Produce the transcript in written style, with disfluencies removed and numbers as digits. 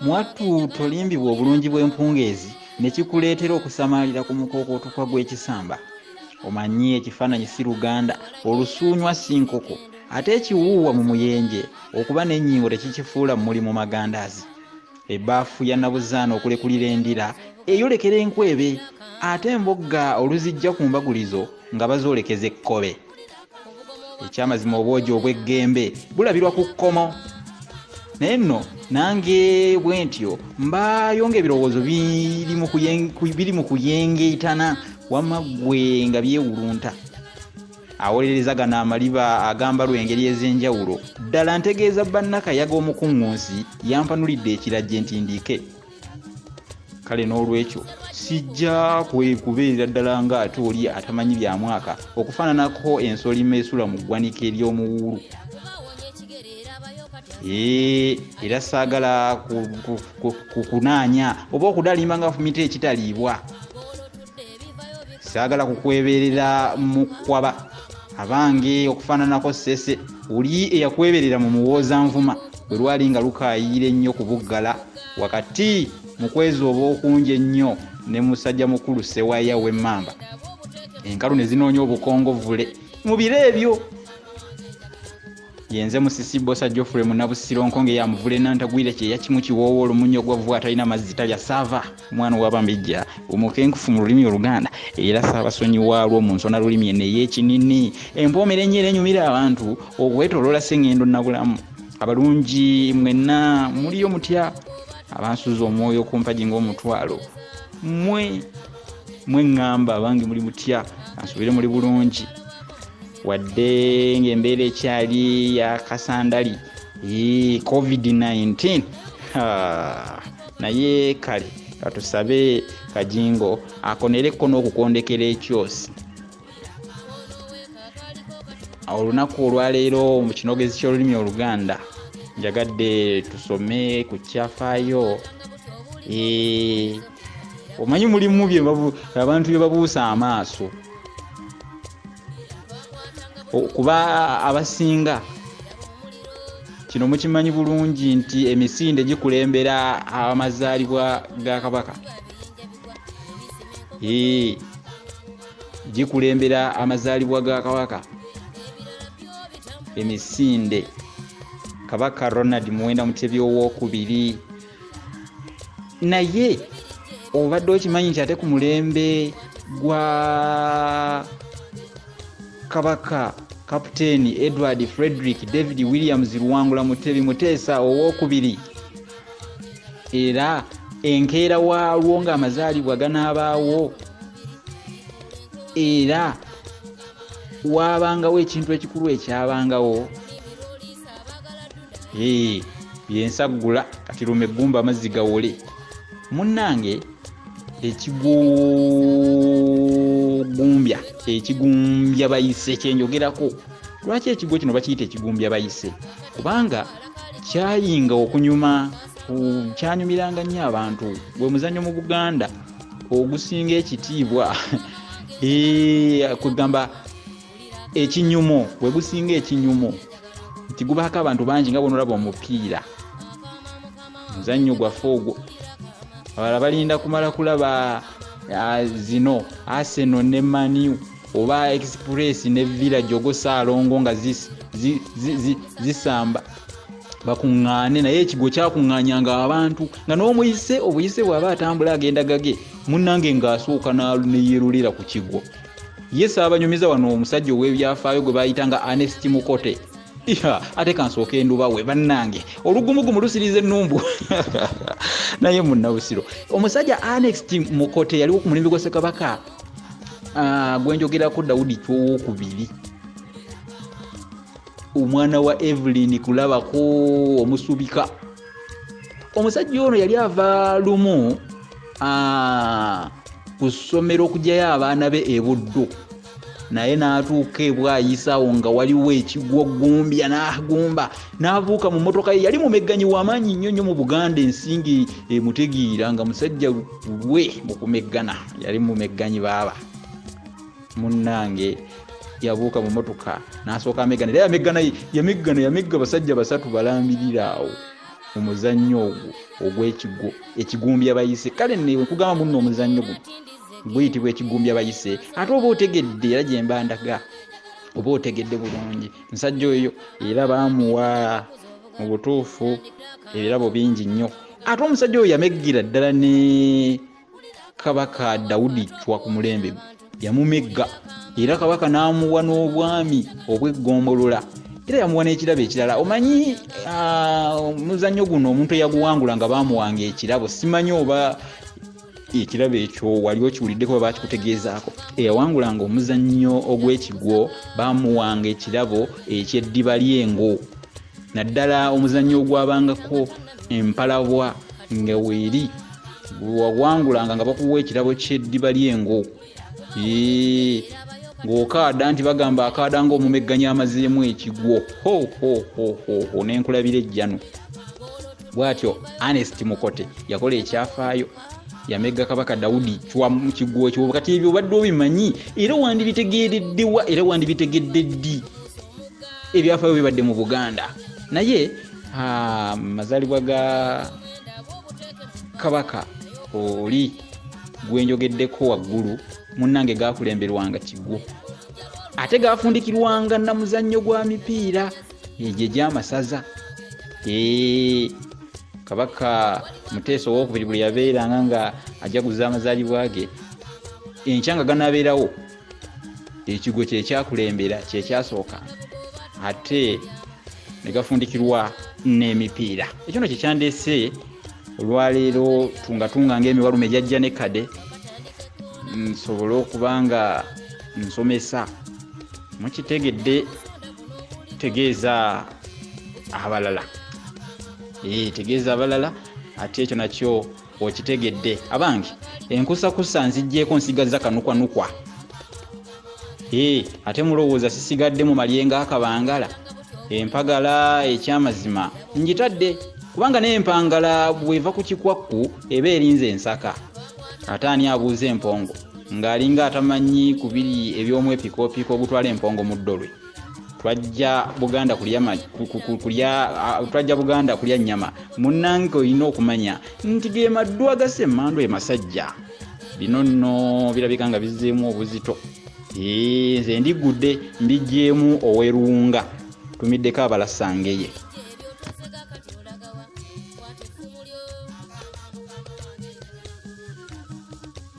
Mwattu tolimbibwa obulungi bw'empungeezi ne kikuleetera okusamaalira ku mukookootukwa gw'ekisamba. Omanyi ekifaananyi si luganda, olusuunywa si nkoko, ate ekiwuuwa mu muyenje okuba n'ennyingo tekikifuula mmuli mu magandaazi. Ebbaafu ya Nabuzaana okulekulira endira eyolekera enkwebe, ate embogga oluzijja ku mbagulizo nga bazoolekeza ekkobe. Ekyamazima obwogi obw'eggembe bulabirwa ku kkomo. Naye nno nange bwentyo mbaayo ng'ebirowoozo biri mu kuyengeetana wamma ggwe nga byewulunta. Awolereza gano amaliba agambalwa engeri ez'enjawulo. Ddala ntegeeza bannakayaga omukuŋŋunsi yampanulidde ekirajje nti ndiike. Kale n'olwekyo sijja kubeerera ddala ng'ate oli atamanyi bya mwaka okufaananako ensolima esula mu ggwanika ery'omuwuulu. Ee, era saagala kukunaanya oba okudalimba nga fumita ekitaliibwa. Saagala kukweberera mu kwaba abange okufaananako ssese oli eyakweberera mu muwoozanvuma bwe lwali nga lukaayiira ennyo ku buggala wakati mu kwezooba okungi ennyo ne musajja mukulu Ssewaya w'emmamba. Enkalu ne zinoonya obukongovvule mu biro ebyo. Yenze Musisi Bbosa Geoffrey Munnabusiro Nkonge ya Muvule Nantagwire kyeya kimu kiwoowo olumunyo gwa vvu atalina mazzi talya saava omwana ow'Abambejja omukenkufu mu lulimi Oluganda era Ssaabasonyi waalwo mu nsona lulimi eno ey'ekinini empoomera ennyo era enyumira abantu okwetoloola Ssengendo Nabulamu. Abalungi mwenna muliyo mutya abansuza omwoyo ku mpagi ng'omutwalo mmwe mwe ŋŋamba abange muli mutya ansuubire muli bulungi wadde ng'embeera ekyali ya kasandali covid-19 naye kale katusabe kajingo akonereko n'okukondekera ekyosi. Olunaku olwaleero mu kinogezi ky'olulimi Oluganda njagadde tusome ku kyafaayo. Omanyi mulimu abantu bye babuusa amaaso kuba abasinga kino mukimanyi bulungi nti emisinde gikulembera amazaalibwa ga Kabaka. Gikulembera amazaalibwa ga Kabaka emisinde. Kabaka Ronald Muwenda Mutebi owookubiri. Naye obadde okimanyi nti ate ku mulembe gwa Kabaka Kapiteeni Edward Frederick David Williams Luwangula Mutebi Muteesa owookubiri, era enkeera waalwo ng'amazaalibwa ganaabaawo, era waabangawo ekintu ekikulu ekyabangawo. Byensaggula kati luma eggumba amazzi gawole. Munnange ekigumbya ekigumbya bayise kyenjogerako. Lwaki ekigwo kino bakiyita ekigumbya bayise? Kubanga kyayinga okunyuma, kyanyumiranga nnyo abantu. Gwe muzannyo mu Buganda ogusinga ekitiibwa. Kugamba ekinyumo, gwe gusinga ekinyumo nti gubaako abantu bangi nga bw'onolaba omupiira. Muzannyo gwaffe ogwo. Abalala balinda kumala kulaba zino Arsenal ne Man U oba Express ne Villa Jogo Saalongo nga zisamba bakuŋŋaane, naye ekigwo kyakuŋŋaanyanga abantu nga n'omuyise obuyise bw'aba atambula agenda gage munnange ng'asooka ne yeerulira ku kigwo. Ye ssaabanyumiza wano omusajja ow'ebyafaayo gwe bayitanga Ernest Mukote. Iha, ate kansooke ndubawe bannange, olugumugumu lusiriza ennumbu. Naye munnabusiro omusajja Ernest Mukote yaliwo ku mulembe gwa Ssekabaka gwe njogerako Daudi Chwa owookubiri, omwana wa Evelyn Kulabako omusubika. Omusajja ono yali ava lumu ku ssomero okugyayo abaana be e Buddu, naye n'atuuka e Bwayisa awo nga waliwo ekigwo gumbya n'agumba n'abuuka mu mmotoka ye. Yali mumegganyi w'amaanyi nnyo nnyo mu Buganda, ensingi emutegeera nga musajja lwe mu kumeggana, yali mumegganyi baaba. Munnange yabuuka mu mmotoka n'asooka ameggana, era yameggana, yamegga basajja basatu balambirira awo. Mu muzannyo ogwo ogw'ekigwo ekigumbya bayise. Kale nne nkugamba munno omuzannyo guno guyitibwa ekigumbya bayise, ate oba otegedde era gye mba ndaga oba otegedde bulungi. Musajja oyo era baamuwa mu butuufu ebirabo bingi nnyo. Ate omusajja oyo yameggira ddala ne Kabaka Dawudi Chwa ku mulembe gwe, yamumegga era kabaka n'amuwa n'obwami obw'eggombolola, era yamuwa n'ekirabo ekirala. Omanyi omuzannyo guno omuntu eyaguwangula nga baamuwanga ekirabo, simanyi oba ekirabo ekyo wali okiwuliddeko oba baakikutegeezaako. Eyawangulanga omuzannyo ogw'ekigwo baamuwanga ekirabo eky'eddiba ly'engo, naddala omuzannyo ogwabangako empalabwa nga weeri wawangulanga nga bakuwa ekirabo ky'eddiba ly'engo. Ng'okaada nti bagamba akaada ng'omumegganya amazeemu ekigwo. Ho ho ho ho ho, nenkulabira ejjano. Bw'atyo Ernest Mukote yakola ekyafaayo, yamegga Kabaka Dawudi Chwa mu kigwo ekyo. Kati ebyo obadde obimanyi era wandibitegeereddewa, era wandibitegedde ddi? Ebyafaayo bibadde mu Buganda. Naye amazaalibwa ga Kabaka oli gwenjogeddeko waggulu munnange gaakulemberwanga kigwo, ate gaafundikirwanga na muzannyo gwa mipiira egyo egy'amasaza. Kabaka Muteesa owookubiri bwe yabeeranga nga ajaguza amazaalibwa ge, enkya nga ganaabeerawo, ekigwo kye kyakulembera, kye kyasooka, ate ne gafundikirwa n'emipiira. Ekyo nno kye kyandeese olwaleero tungatunga ng'emiwalume gyajja ne kade, nsobole okuba nga nsomesa. Mukitegedde, tegeeza abalala. Tegeeza abalala, ate ekyo nakyo okitegedde. Abange, enkusakusa nziggyeko nsigazza kanukwanukwa. Ate mulowooza sisigadde mu malyenga akabangala? Empagala ekyamazima ngitadde, kubanga n'empangala bw'eva ku kikwakku eba erinze ensaka. Ate ani abuuza empongo ng'alinga atamanyi ku biri eby'omwepikoopiiko ogutwala empongo mu ddolwe? Twajja Buganda kulya ma-, ku, ku, ku, kulya, a, twajja Buganda kulya nnyama. Munnange olina okumanya nti ge maddu agassa emmandu e Masajja. Bino nno birabika nga bizzeemu obuzito. Nze ndigudde mbiggyeemu owerunga, tumiddeko abalasangeye.